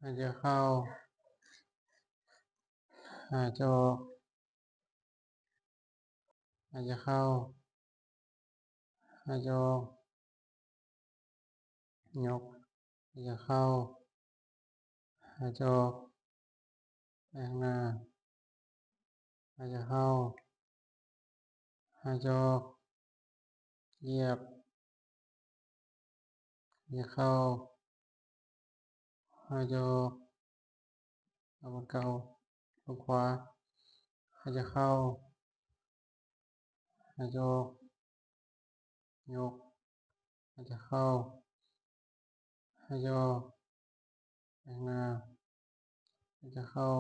ຫາຍໃຈເຂົ້າ ຫາຍໃຈອອກ ຫາຍໃຈເຂົ້າ ຫາຍໃຈອອກ ຍົກ ຫາຍໃຈເຂົ້າ ຫາຍໃຈອອກ ໄປຂ້າງໜ້າ ຫາຍໃຈເຂົ້າ ຫາຍໃຈອອກ ຢຽບ ຫາຍໃຈເຂົ້າ ຫາຍໃຈອອກ ເອົາບາດເກົ່າ ເບິ່ງຂວາ ຫາຍໃຈເຂົ້າ ຫາຍໃຈອອກ ຍົກ ຫາຍໃຈເຂົ້າ ຫາຍໃຈອອກ ໄປຂ້າງໜ້າ ຫາຍໃຈເຂົ້າ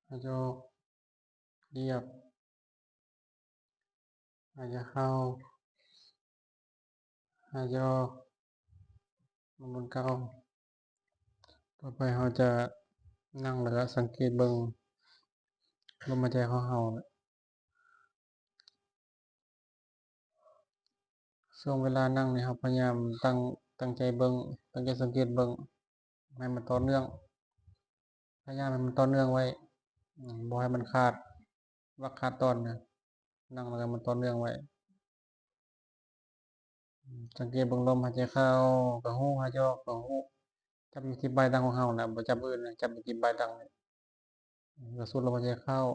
ຫາຍໃຈອອກ ຢຽບ ຫາຍໃຈເຂົ້າ ຫາຍໃຈອອກ ລົງບ່ອນເກົ່າ. ຕໍ່ໄປເຮົາຈະນັ່ງ ແລ້ວກໍສັງເກດເບິ່ງລົມຫາຍໃຈຂອງເຮົາ. ຊ່ວງເວລານັ່ງນີ້ ເຮົາພະຍາຍາມຕັ້ງ ຕັ້ງໃຈເບິ່ງ ຕັ້ງໃຈສັງເກດເບິ່ງ ໃຫ້ມັນຕໍ່ເນື່ອງ ພະຍາຍາມໃຫ້ມັນຕໍ່ເນື່ອງໄວ້ ອາ ບໍ່ໃຫ້ມັນຂາດ ວາກຂາດຕອນນະ ນັ່ງແລ້ວໃຫ້ມັນຕໍ່ເນື່ອງໄວ້. ອາ ສັງເກດເບິ່ງລົມຫາຍໃຈເຂົ້າກໍຮູ້ ຫາຍໃຈອອກກໍຮູ້ ຈັບຢູ່ທີ່ປາຍດັງຂອງເຮົານະ ບໍ່ຈັບອື່ນນະ ຈັບຢູ່ທີ່ປາຍດັງນີ້ ແລ້ວກໍສູດລົມຫາຍໃຈເຂົ້າ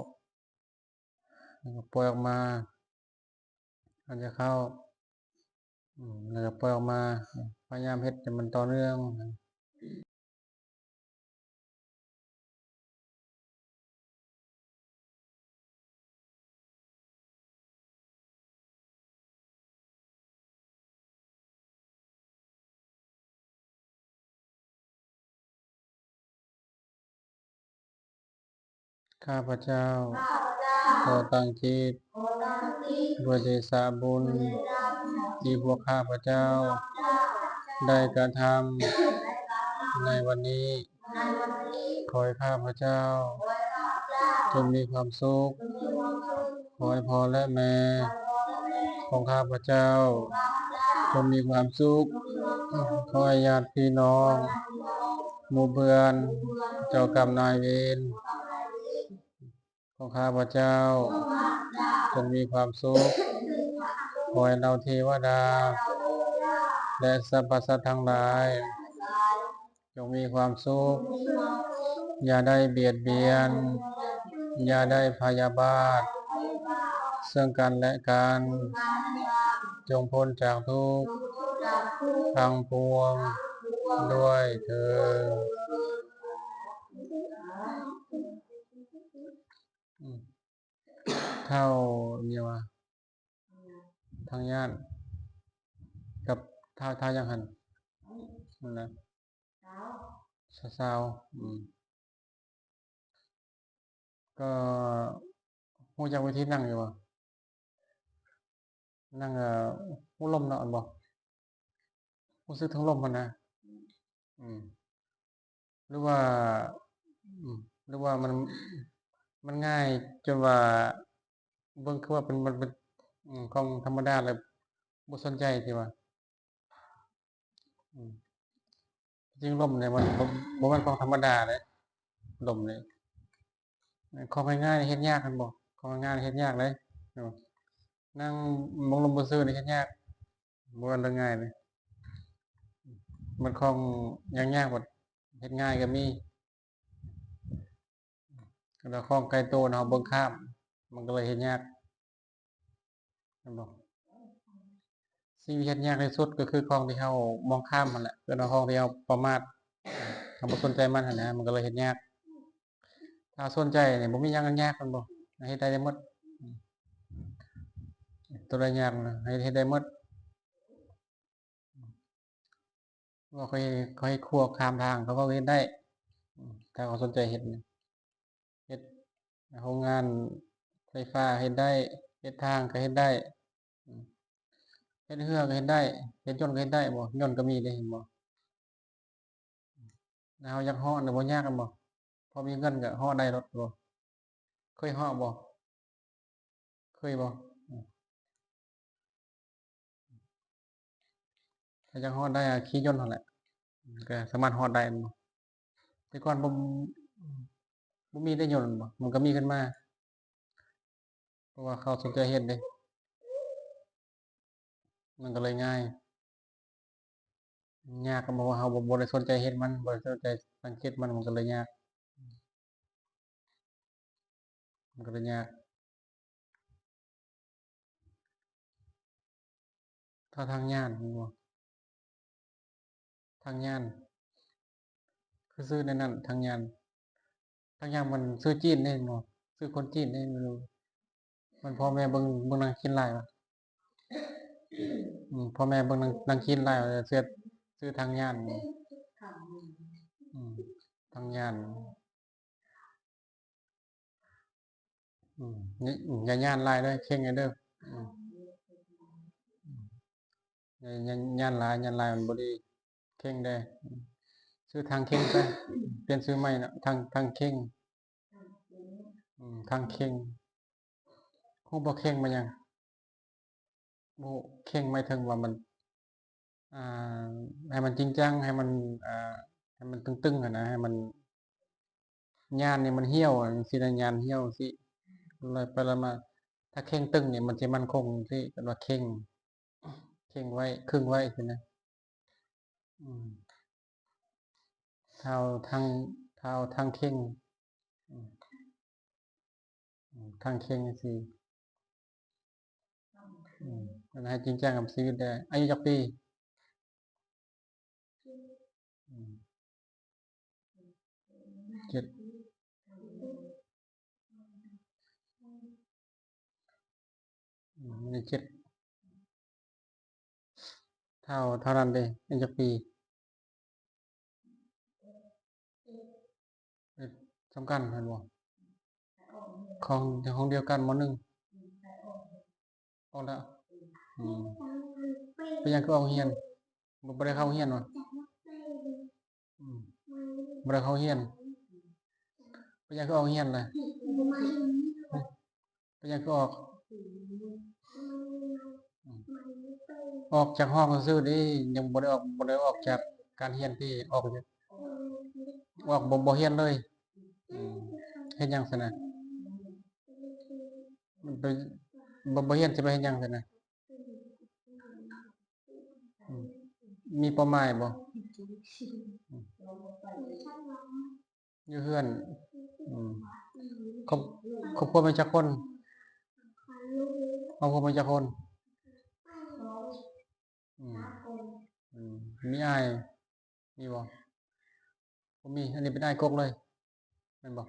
ແລ້ວກໍປ່ອຍອອກມາ ຫາຍໃຈເຂົ້າ ອາ ແລ້ວກໍປ່ອຍອອກມາ ພະຍາຍາມເຮັດໃຫ້ມັນຕໍ່ເນື່ອງ. ຂ້າພະເຈົ້າ ຂໍຕັ້ງຈິດ ດ້ວຍເດຊະບຸນ ທີ່ພວກຂ້າພະເຈົ້າ ໄດ້ກະທຳໃນວັນນີ້ ຂໍໃຫ້ຂ້າພະເຈົ້າ ຈົ່ງມີຄວາມສຸກ ຂໍໃຫ້ພໍ່ ແລະ ແມ່ຂອງຂ້າພະເຈົ້າ ຈົ່ງມີຄວາມສຸກ ຂໍໃຫ້ຍາດພີ່ນ້ອງ ໝູ່ເພື່ອນ ເຈົ້າກຳນາຍເວນ ຂອງຂ້າພະເຈົ້າ ຈົ່ງມີຄວາມສຸກ ຂໍໃຫ້ເຫຼົ່າເທວະດາ ແລະ ສັບພະສັດທັງຫຼາຍ ຈົ່ງມີຄວາມສຸກ ຢ່າໄດ້ບຽດບຽນ ຢ່າໄດ້ພະຍາບາດ ເຊິ່ງກັນ ແລະ ກັນ ຈົ່ງພົ້ນຈາກທຸກທັງປວງດ້ວຍເທີນ. ອືມ ທ້າວຫຍັງວະ ທາງຍາດ ກັບທ້າວ ທ້າວຫຍັງຫັ້ນ ນັ້ນນະ ຊາວ ຊາວ ອືມ ກໍຮູ້ຈັກວິທີນັ່ງຢູ່ບໍ່? ນັ່ງ ເອີ ຮູ້ລົມເນາະ ແມ່ນບໍ່? ຮູ້ສຶກເຖິງລົມຫັ້ນນະ ອືມ ຫຼືວ່າ ອືມ ຫຼືວ່າມັນ ມັນງ່າຍຈົນວ່າເບິ່ງຄືວ່າເປັນ ມັນເປັນ ອືມ ຂອງທຳມະດາ ແລ້ວບໍ່ສົນໃຈຕິວ່າ? ອືມ ຈິງລົມນີ້ມັນບໍ່ ບໍ່ແມ່ນຂອງທຳມະດາເດ້ ລົມນີ້ ຂອງງ່າຍໆເຮັດຍາກແມ່ນບໍ່? ຂອງງ່າຍໆເຮັດຍາກເດ້ ນັ່ງເບິ່ງລົມຊື່ໆນີ້ເຮັດຍາກ ບໍ່ແມ່ນເລື່ອງງ່າຍເດ້ ມັນຂອງຍາກໆ ບັດເຮັດງ່າຍກໍມີ ແລ້ວຂອງໄກໂຕນະ ເຮົາເບິ່ງຂ້າມ ມັນກໍເລີຍເຮັດຍາກ ແມ່ນບໍ່? ສິ່ງທີ່ເຮັດຍາກທີ່ສຸດກໍຄືຂອງທີ່ເຮົາມອງຂ້າມຫັ້ນແຫຼະ ເອີ້ນວ່າຂອງທີ່ເຮົາປະໝາດ ເຮົາບໍ່ສົນໃຈມັນຫັ້ນນະ ມັນກໍເລີຍເຮັດຍາກ. ຖ້າເຮົາສົນໃຈນີ້ ບໍ່ມີຫຍັງຍາກ ແມ່ນບໍ່? ເຮັດໄດ້ໝົດ ຕົວໃດຍາກນະ ເຮັດ ເຮັດໄດ້ໝົດ. ວ່າຂ້ອຍ ຂ້ອຍເຮັດຄົວຂ້າມທາງ ເຂົາກໍເຮັດໄດ້ ອືມ ຖ້າເຂົາສົນໃຈເຮັດນະ ເຮັດໂຮງງານໄຟຟ້າເຮັດໄດ້ ເຮັດທາງກໍເຮັດໄດ້ ອືມ ເຮັດເຮືອກໍເຮັດໄດ້ ເຮັດຍົນກໍເຮັດໄດ້ບໍ່? ຍົນກໍມີເດ້ ເຫັນບໍ່? ແລ້ວເຮົາຢາກເຫາະນະ ບໍ່ຍາກແມ່ນບໍ່? ພໍມີເງິນກໍເຫາະໄດ້ໂລດບໍ່? ເຄີຍເຫາະບໍ່? ເຄີຍບໍ່? ອືມ ຖ້າຢາກເຫາະໄດ້ ຂີ່ຍົນຫັ້ນແຫຼະ ກໍສາມາດເຫາະໄດ້ແມ່ນບໍ່? ຕ່ກ່ອນບໍ່ ບໍ່ມີໄດ້ຍົນ ມັນກໍມີຂຶ້ນມາ ເພາະວ່າເຂົາສົນໃຈເຮັດເດ້ ມັນກໍເລີຍງ່າຍ. ຍາກກໍເພາະວ່າເຮົາບໍ່ ບໍ່ໄດ້ສົນໃຈເຮັດມັນ ບໍ່ໄດ້ສົນໃຈສັງເກດມັນ ມັນກໍເລີຍຍາກ ມັນກໍເລີຍຍາກ. ຖ້າທາງຍານແມ່ນບໍ່? ທາງຍານ ຄືຊື່ໃນນັ້ນ ທາງຍານ ທາງຍານມັນຊື່ຈີນເດ້ແມ່ນບໍ່? ຊື່ຄົນຈີນເດ້ ມັນພໍ່ແມ່ເບິ່ງ ເບິ່ງໜັງຈີນຫຼາຍວະ. ອືມ ພໍ່ແມ່ເບິ່ງໜັງ ໜັງຈີນຫຼາຍວະ ເຊື່ອ ຊື່ທາງຍານ. ອືມ ທາງຍານ. ອືມ ຢ່າ ຢ່າຢ້ານຫຼາຍເດີ ເຄັ່ງເດີ. ອືມ ອືມ ຢ່າ ຢ່າຢ້ານຫຼາຍ ຢ້ານຫຼາຍມັນບໍ່ດີ ເຄັ່ງເດີ. ອືມ ຊື່ທາງເຄັ່ງໄປ ປ່ຽນຊື່ໃໝ່ເນາະ ທາງ ທາງເຄັ່ງ. ອືມ ທາງເຄັ່ງ ຮູ້ບໍ່ເຄັ່ງມາຫຍັງ? ບໍ່ ເຄັ່ງໝາຍເຖິງວ່າມັນ ອ່າ ໃຫ້ມັນຈິງຈັງ ໃຫ້ມັນ ອ່າ ໃຫ້ມັນຕຶງໆຫັ້ນນະ ໃຫ້ມັນ ຍານນີ້ມັນຫ່ຽວຈັ່ງຊີ້ນະ ຍານຫ່ຽວຈັ່ງຊີ້ ລອຍໄປລອຍມາ. ຖ້າເຄັ່ງຕຶງນີ້ມັນຊິໝັ້ນຄົງຈັ່ງຊີ້ ເອີ້ນວ່າເຄັ່ງ ເຄັ່ງໄວ້ ຄຶງໄວ້ຊີ້ນະ. ອືມ ທ້າວທາງ ທ້າວທາງເຄັ່ງ ອືມ ອືມ ທາງເຄັ່ງຈັ່ງຊີ້. ອືມ ອັນໃຫ້ຈິງຈັງກັບຊີວິດໄດ້. ອາຍຸຈັກປີ? ອືມ ເຈັດ ອືມ ເຈັດ. ທ້າວ ທ້າວນັ້ນເດ ອາຍຸຈັກປີ? ເອີ ສ່ຳກັນແມ່ນບໍ່? ຂອງ ຂອງດຽວກັນ ມໍໜຶ່ງ ອອກແລ້ວ. ອືມ ເປັນຫຍັງຄືອອກໂຮງຮຽນ? ບໍ່ ບໍ່ໄດ້ເຂົ້າໂຮງຮຽນຫວາ? ອືມ ບໍ່ໄດ້ເຂົ້າໂຮງຮຽນ. ເປັນຫຍັງຄືອອກໂຮງຮຽນລະ? ເປັນຫຍັງຄືອອກ? ອືມ ອອກຈາກຫ້ອງຊື່ໆເດ້ ຍັງບໍ່ໄດ້ອອກ ບໍ່ໄດ້ອອກຈາກການຮຽນຕິ ອອກ ອອກ ບໍ່ ບໍ່ຮຽນເລີຍ. ອືມ ເຮັດຫຍັງຊັ້ນນະ? ມັນໄປ ບໍ່ ບໍ່ຮຽນຊິໄປເຮັດຫຍັງຊັ້ນນະ? ອືມ ມີເປົ້າໝາຍບໍ່? ອືມ ຢູ່ເຮືອນ. ອືມ ຄອບ ຄອບຄົວມີຈັກຄົນ? ຄອບຄົວມີຈັກຄົນ? ອືມ ອືມ ມີອ້າຍ ມີບໍ່? ບໍ່ມີ. ອັນນີ້ເປັນອ້າຍກົກເລີຍ ແມ່ນບໍ່?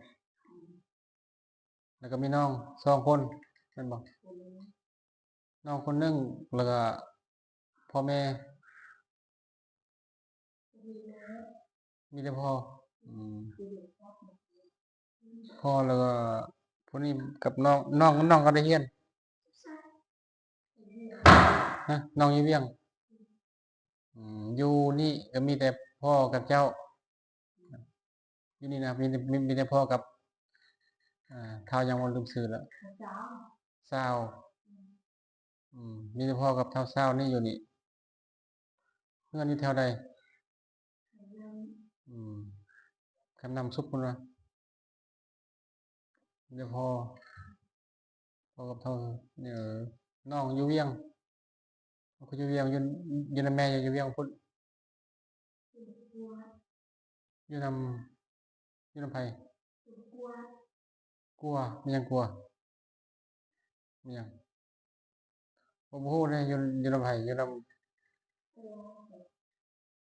ແລ້ວກໍມີນ້ອງສອງຄົນ ແມ່ນບໍ່? ນ້ອງຄົນໜຶ່ງ ແລ້ວກໍພໍ່ແມ່? ມີແຕ່ພໍ່. ອືມ ພໍ່ ແລ້ວກໍຜູ້ນີ້ກັບນ້ອງ ນ້ອງ ນ້ອງກໍໄດ້ຮຽນ? ຮະ ນ້ອງຢູ່ວຽງ. ອືມ ຢູ່ນີ້ກໍມີແຕ່ພໍ່ກັບເຈົ້າ ຢູ່ນີ້ນະ ມີ ມີ ມີແຕ່ພໍ່ກັບ ອ່າ ທ້າວຫຍັງວະ ລືມຊື່ແລ້ວ ຊາວ. ອືມ ມີແຕ່ພໍ່ກັບທ້າວຊາວນີ້ຢູ່ນີ້. ເຮືອນຢູ່ແຖວໃດ? ອືມ ຄຳນ້ຳຊຸບພຸ້ນວະ. ມີແຕ່ພໍ່ ພໍ່ກັບເຖົ້າ. ເອີ ນ້ອງຢູ່ວຽງ ນ້ອງກໍຢູ່ວຽງ ຢູ່ ຢູ່ນຳແມ່ ຢູ່ ຢູ່ວຽງພຸ້ນ. ຢູ່ນຳ ຢູ່ນຳໃຜ? ກົວ ມີຫຍັງກົວ? ມີຫຍັງ? ບໍ່ ບໍ່ຮູ້ເດ້ ຢູ່ ຢູ່ນຳໃຜ? ຢູ່ນຳ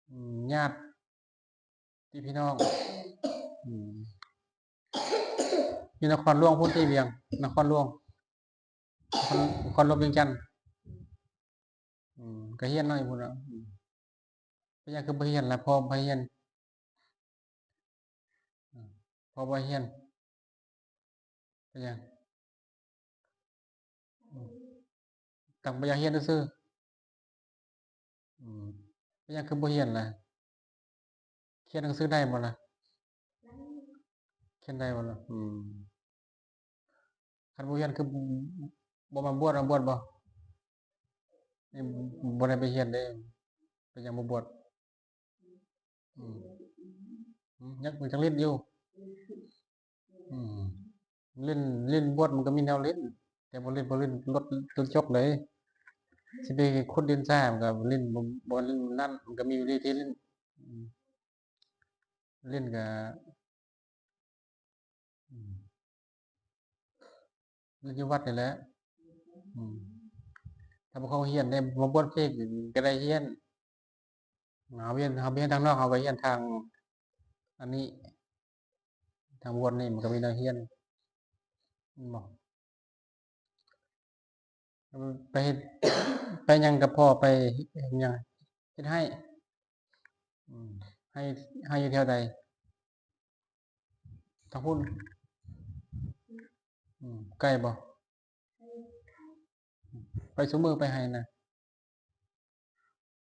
ອືມ ຍາດຕິພີ່ນ້ອງ. ອືມ ຢູ່ນະຄອນຫຼວງພຸ້ນຕິ ວຽງ ນະຄອນຫຼວງ ນະຄອນ ນະຄອນຫຼວງວຽງຈັນ. ອືມ ກໍຮຽນເນາະຢູ່ພຸ້ນເນາະ. ອືມ ເປັນຫຍັງຄືບໍ່ຮຽນລະ? ພໍ່ບໍ່ໃຫ້ຮຽນ. ອືມ ພໍ່ບໍ່ໃຫ້ຮຽນ. ເປັນຫຍັງ? ອືມ ຕັ້ງບໍ່ຢາກຮຽນຊື່ໆ. ອືມ ເປັນຫຍັງຄືບໍ່ຮຽນລະ? ຂຽນໜັງສືໄດ້ບໍ່ລະ? ຂຽນໄດ້ບໍ່ລະ? ອືມ ຄັນບໍ່ຮຽນຄືບໍ່ມາບວດ? ມາບວດບໍ່? ນີ້ບໍ່ໄດ້ໄປຮຽນເດ້ ເປັນຫຍັງບໍ່ບວດ? ອືມ ອືມ ຍັງ ຍັງຫຼິ້ນຢູ່. ອືມ ຫຼິ້ນ ຫຼິ້ນບວດມັນກໍມີແນວຫຼິ້ນ ແຕ່ບໍ່ຫຼິ້ນ ບໍ່ຫຼິ້ນລົດ ລົດຈົກເລີຍ. ຊິໄປຂຸດດິນຊາ ມັນກໍຫຼິ້ນ ບໍ່ ບໍ່ຫຼິ້ນນັ້ນ ມັນກໍມີວິທີຫຼິ້ນ. ອືມ ຫຼິ້ນກໍ ອືມ ຢູ່ວັດນີ້ແຫຼະ. ອືມ ຖ້າບໍ່ເຂົ້າຮຽນໄດ້ ມາບວດເພກກໍໄດ້ຮຽນ. ເຮົາຮຽນ ເຮົາໄປຮຽນທາງນອກ ເຮົາກໍຮຽນທາງອັນນີ້ ທາງບວດນີ້ ມັນກໍມີແນວຮຽນ ແມ່ນບໍ່? ໄປເຮັດ ໄປຫຍັງກັບພໍ່ ໄປເຮັດຫຍັງ? ເຮັດໄຮ່. ອືມ ໄຮ່ ໄຮ່ຢູ່ແຖວໃດ? ທາງພຸ້ນ. ອືມ ໄກບໍ່? ໄປຊຸມື້ ໄປໄຮ່ນະ?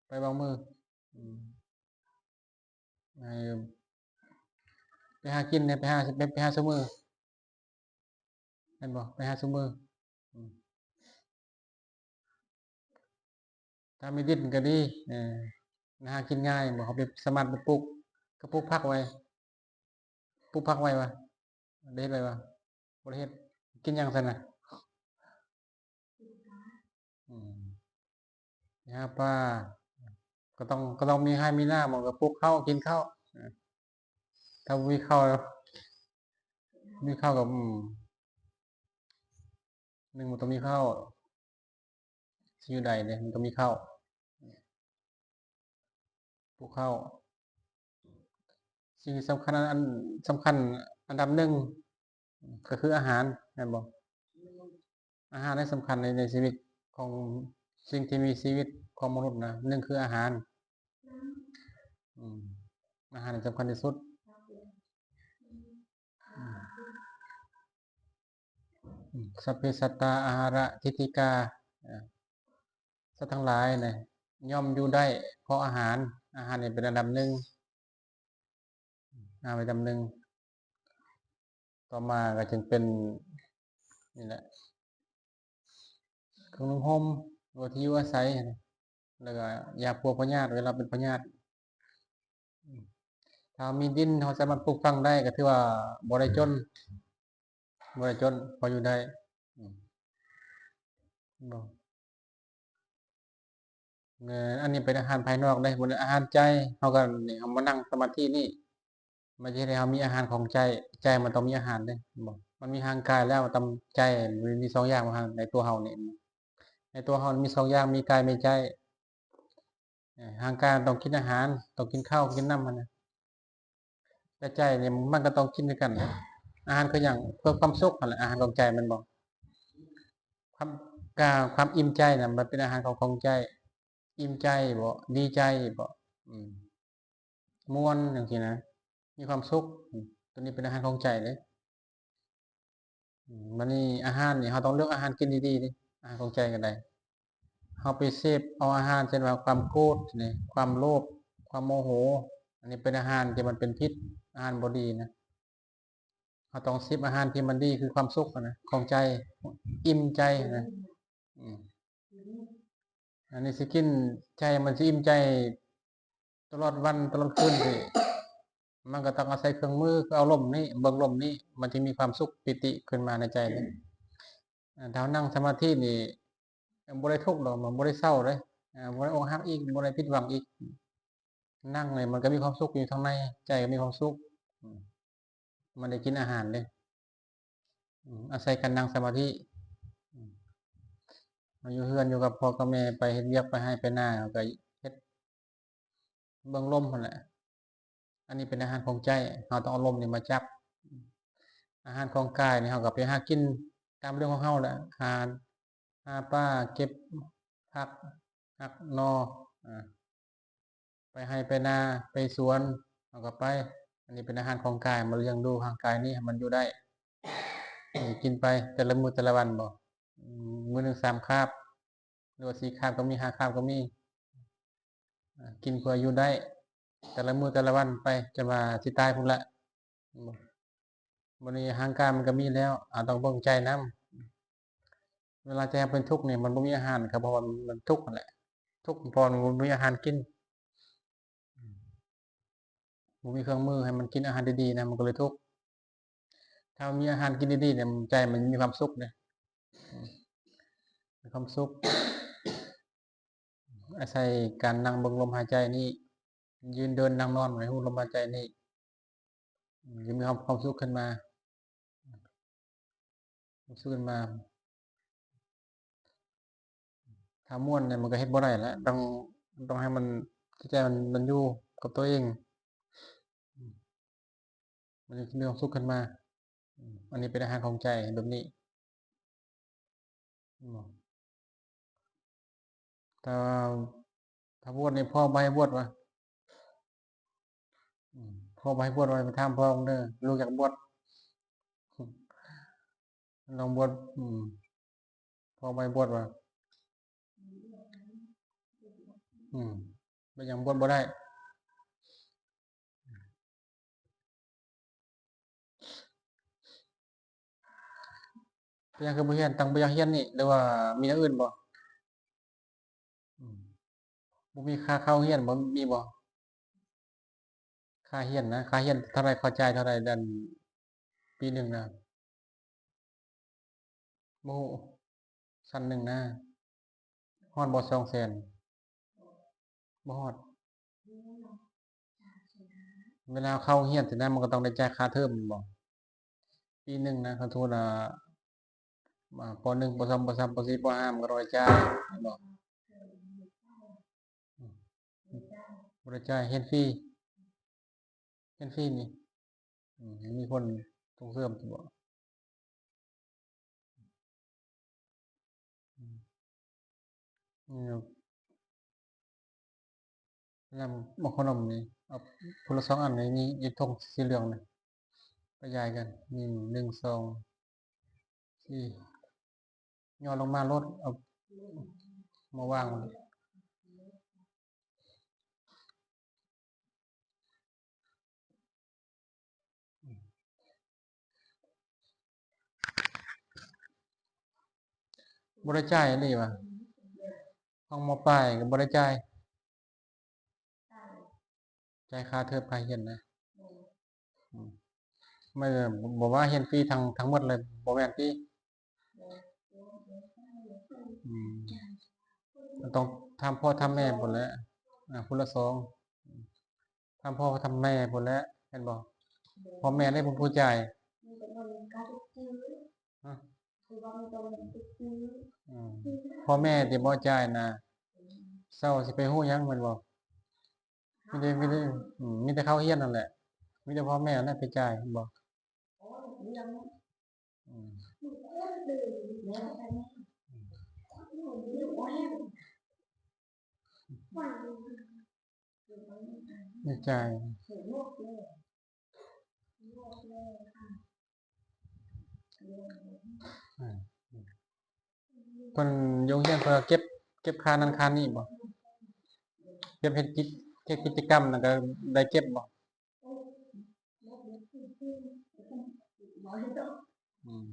ໄປບາງມື້. ອືມ ໄປ ໄປຫາກິນແດ່ ໄປຫາ ໄປ ໄປຫາຊຸມື້ ແມ່ນບໍ່? ໄປຫາຊຸມື້. ອືມ ຖ້າມີດິນກໍດີ ເອີ ຫາກິນງ່າຍ ບໍ່ ເຮົາໄປ ສາມາດໄປປູກ ກໍປູກຜັກໄວ້. ປູກຜັກໄວ້ວະ? ໄດ້ເຮັດໄວ້ວະ? ບໍ່ໄດ້ເຮັດ. ກິນຫຍັງຊັ້ນນະ? ອືມ ຫາປາ ກໍຕ້ອງ ກໍຕ້ອງມີໄຮ່ມີນາ ມັນກໍປູກເຂົ້າ ກິນເຂົ້າ. ຖ້າບໍ່ມີເຂົ້າ ມີເຂົ້າກໍ ອືມ ໜຶ່ງ ມັນຕ້ອງມີເຂົ້າ ຊິຢູ່ໃດເດ້ ມັນຕ້ອງມີເຂົ້າ ປູກເຂົ້າ. ສິ່ງທີ່ສຳຄັນ ອັນ ອັນສຳຄັນອັນດັບໜຶ່ງ ກໍຄືອາຫານ ແມ່ນບໍ່? ອາຫານນີ້ສຳຄັນໃນ ໃນຊີວິດຂອງສິ່ງທີ່ມີຊີວິດຂອງມະນຸດນະ. ໜຶ່ງຄືອາຫານ ອືມ ອາຫານນີ້ສຳຄັນທີ່ສຸດ. ອືມ ອືມ ສັບເພສັດຕາ ອາຫາຣະທິດຖິກາ ອາ ສັດທັງຫຼາຍນະ ຍ່ອມຢູ່ໄດ້ເພາະອາຫານ. ອາຫານນີ້ເປັນອັນດັບໜຶ່ງ ອາ ເປັນອັນດັບໜຶ່ງ. ຕໍ່ມາກໍຈຶ່ງເປັນ ນີ້ແຫຼະ ເຄື່ອງນຸ່ງຫົ່ມ ຫຼືວ່າທີ່ຢູ່ອາໄສ ແລ້ວກໍຢາປົວພະຍາດ ເວລາເປັນພະຍາດ. ຖ້າເຮົາມີດິນ ເຮົາສາມາດປູກຝັງໄດ້ ກໍຖືວ່າບໍ່ໄດ້ຈົນ ບໍ່ໄດ້ຈົນ ພໍຢູ່ໄດ້. ອືມ ບໍ່ ເອີ ອັນນີ້ເປັນອາຫານພາຍນອກເດ້. ບັດນີ້ອາຫານໃຈ ເຮົາກໍນີ້ ເຮົາມານັ່ງສະມາທິນີ້ ມັນຈະເຮັດໃຫ້ເຮົາມີອາຫານຂອງໃຈ. ໃຈມັນຕ້ອງມີອາຫານເດ້ ແມ່ນບໍ່? ມັນມີຮ່າງກາຍແລ້ວ ຕ້ອງ ໃຈມັນມີສອງຢ່າງ ໃນຕົວເຮົານີ້ ໃນຕົວເຮົາມີສອງຢ່າງ ມີກາຍ ມີໃຈ. ເອີ ຮ່າງກາຍຕ້ອງກິນອາຫານ ຕ້ອງກິນເຂົ້າ ກິນນ້ຳຫັ້ນນະ. ແຕ່ໃຈນີ້ມັນກໍຕ້ອງກິນຄືກັນ. ອາຫານຄືຫຍັງ? ເພື່ອຄວາມສຸກຫັ້ນແຫຼະ ອາຫານຂອງໃຈແມ່ນບໍ່? ຄວາມ ກາ ຄວາມອີ່ມໃຈນະ ມັນເປັນອາຫານຂອງ ຂອງໃຈ. ອີ່ມໃຈບໍ? ດີໃຈບໍ? ອືມ ມ່ວນຈັ່ງຊີ້ນະ ມີຄວາມສຸກ. ອືມ ໂຕນີ້ເປັນອາຫານຂອງໃຈເດ້. ອືມ ບັດນີ້ອາຫານນີ້ ເຮົາຕ້ອງເລືອກອາຫານກິນດີໆເດ້ ອາຫານຂອງໃຈກໍໄດ້. ເຮົາໄປເສບເອົາອາຫານ ເຊັ່ນວ່າຄວາມໂກດນີ້ ຄວາມໂລບ ຄວາມໂມໂຫ ອັນນີ້ເປັນອາຫານທີ່ມັນເປັນພິດ ອາຫານບໍ່ດີນະ. ເຮົາຕ້ອງເສບອາຫານທີ່ມັນດີ ຄືຄວາມສຸກຫັ້ນນະ ຂອງໃຈ ອີ່ມໃຈຫັ້ນນະ. ອືມ ອັນນີ້ຊິກິນ ໃຈມັນຊິອີ່ມໃຈຕະຫຼອດວັນຕະຫຼອດຄືນຊິ ມັນກໍຕ້ອງອາໄສເຄື່ອງມື ຄືເອົາລົມນີ້ ເບິ່ງລົມນີ້ ມັນຈຶ່ງມີຄວາມສຸກປີຕິຂຶ້ນມາໃນໃຈເດ້. ອາ ຖ້າເຮົານັ່ງສະມາທິນີ້ ບໍ່ໄດ້ທຸກດອກ ມັນບໍ່ໄດ້ເສົ້າເດ້ ອາ ບໍ່ໄດ້ອົກຫັກອີກ ບໍ່ໄດ້ຜິດຫວັງອີກ. ນັ່ງນີ້ມັນກໍມີຄວາມສຸກຢູ່ທາງໃນ ໃຈກໍມີຄວາມສຸກ ອືມ ມັນໄດ້ກິນອາຫານເດ້ ອາໄສການນັ່ງສະມາທິ. ເຮົາຢູ່ເຮືອນຢູ່ກັບພໍ່ກັບແມ່ ໄປເຮັດວຽກ ໄປໄຮ່ໄປນາ ເຮົາກໍເຮັດເບິ່ງລົມຫັ້ນແຫຼະ. ອັນນີ້ເປັນອາຫານຂອງໃຈ ເຮົາຕ້ອງເອົາລົມນີ້ມາຈັບ. ອາຫານຂອງກາຍນີ້ ເຮົາກໍໄປຫາກິນຕາມເລື່ອງຂອງເຮົາແຫຼະ ຫາ ຫາປາ ເກັບຜັກ ຫັກໜໍ່ ອາ ໄປໄຮ່ໄປນາ ໄປສວນ ເຮົາກໍໄປ. ອັນນີ້ເປັນອາຫານຂອງກາຍ ມາລ້ຽງດູຮ່າງກາຍນີ້ໃຫ້ມັນຢູ່ໄດ້ ກິນໄປແຕ່ລະມື້ແຕ່ລະວັນບໍ ມື້ໜຶ່ງສາມຄາບ ຫຼືວ່າສີ່ຄາບກໍມີ ຫ້າຄາບກໍມີ ກິນເພື່ອຢູ່ໄດ້ແຕ່ລະມື້ແຕ່ລະວັນໄປ ຈົນວ່າຊິຕາຍພຸ້ນລະ. ບັດນີ້ຮ່າງກາຍມັນກໍມີແລ້ວ ເຮົາຕ້ອງເບິ່ງໃຈນຳ. ເວລາໃຈເຮົາເປັນທຸກນີ້ ມັນບໍ່ມີອາຫານ ກໍເພາະວ່າມັນທຸກຫັ້ນແຫຼະ ທຸກເພາະມັນບໍ່ມີອາຫານກິນ. ບໍ່ມີເຄື່ອງມືໃຫ້ມັນກິນອາຫານດີໆນະ ມັນກໍເລີຍທຸກ. ຖ້າມີອາຫານກິນດີໆນີ້ ໃຈມັນມີຄວາມສຸກເດ້ ມີຄວາມສຸກ. ອາໄສການນັ່ງເບິ່ງລົມຫາຍໃຈນີ້ ຢືນເດີນນັ່ງນອນໃຫ້ຮູ້ລົມຫາຍໃຈນີ້ ຈະມີຄວາມ ຄວາມສຸກຂຶ້ນມາ ຄວາມສຸກຂຶ້ນມາ. ຖ້າມ່ວນນີ້ມັນກໍເຮັດບໍ່ໄດ້ແຫຼະ ຕ້ອງ ຕ້ອງໃຫ້ມັນ ຈິດໃຈມັນ ມັນຢູ່ກັບຕົວເອງ ມັນຈະມີຄວາມສຸກຂຶ້ນມາ. ອັນນີ້ເປັນອາຫານຂອງໃຈແບບນີ້ ແຕ່ວ່າຖ້າບວດນີ້ພໍ່ບໍ່ໃຫ້ບວດວ່າ ອືມ ພໍ່ບໍ່ໃຫ້ບວດວ່າ ໄປຖາມພໍ່ເດີ ລູກຢາກບວດ ລອງບວດ ອືມ ພໍ່ບໍ່ໃຫ້ບວດວ່າ ອືມ ເປັນຫຍັງບວດບໍ່ໄດ້? ເປັນຫຍັງຄືບໍ່ຮຽນ? ຕັ້ງບໍ່ຢາກຮຽນນີ້ ຫຼືວ່າມີແນວອື່ນບໍ່? ອືມ ບໍ່ມີຄ່າເຂົ້າຮຽນບໍ່? ມີບໍ່? ຄ່າຮຽນນະ ຄ່າຮຽນເທົ່າໃດ? ເຂົາຈ່າຍເທົ່າໃດ ອັນ ປີໜຶ່ງນະ? ບໍ່ຮູ້ ຊັ້ນໜຶ່ງນະ ຮອດບໍ່ ສອງແສນ? ບໍ່ຮອດ. ເວລາເຂົ້າໂຮງຮຽນຊີ້ນະ ມັນກໍຕ້ອງໄດ້ຈ່າຍຄ່າເທີມແມ່ນບໍ່? ປີໜຶ່ງນະ ຄັນສົມມຸດວ່າ ອ່າ ປໍໜຶ່ງ ປໍສອງ ປໍສາມ ປໍສີ່ ປໍຫ້າ ມັນກໍຕ້ອງໄດ້ຈ່າຍແມ່ນບໍ່? ອືມ ບໍ່ໄດ້ຈ່າຍ ຮຽນຟຣີ ຮຽນຟຣີນີ້ ອືມ ມີຄົນສົ່ງເສີມຢູ່ບໍ່? ອືມ ນີ້ ນ້ຳໝາກຂະໜົມນີ້ ເອົາຄົນລະສອງອັນນີ້ ນີ້ຢູ່ຖົງສີເຫຼືອງນີ້ ໄປຢາຍກັນ ນີ້ ໜຶ່ງ ສອງ ສີ່ ຍໍລົງມາໂລດ ເອົາມາວາງ. ບໍ່ໄດ້ຈ່າຍອີ່ຫຼີຫວາ? ຂອງ ມ.ປາຍ ກໍບໍ່ໄດ້ຈ່າຍ ຈ່າຍຄ່າເທີມຄ່າຮຽນນະ. ອືມ ບໍ່ ບໍ່ວ່າຮຽນຟຣີທັງ ທັງໝົດເລີຍ ບໍ່ແມ່ນຕິ? ອືມ ຕ້ອງຖາມພໍ່ຖາມແມ່ພຸ້ນແຫຼະ ອາ ຜູ້ລະສອງ ຖາມພໍ່ຖາມແມ່ພຸ້ນແຫຼະ ແມ່ນບໍ່? ພໍ່ແມ່ເດ້ເປັນຜູ້ຈ່າຍ. ຮະ? ອືມ ພໍ່ແມ່ຕິບໍ່ຈ່າຍນະ ເຊົາຊິໄປຮູ້ຫຍັງແມ່ນບໍ່? ມີແຕ່ ມີແຕ່ ອືມ ມີແຕ່ເຂົ້າຮຽນຫັ້ນແຫຼະ ມີແຕ່ພໍ່ແມ່ຫັ້ນແຫຼະໄປຈ່າຍແມ່ນບໍ່? ອືມ ໃນໃຈ ເພິ່ນຢູ່ໂຮງຮຽນເພິ່ນເກັບ ເກັບຄ່ານັ້ນຄ່ານີ້ບໍ່? ເກັບເຮັດກິດ ເຮັດກິດຈະກຳນັ້ນກໍໄດ້ເກັບບໍ່? ອືມ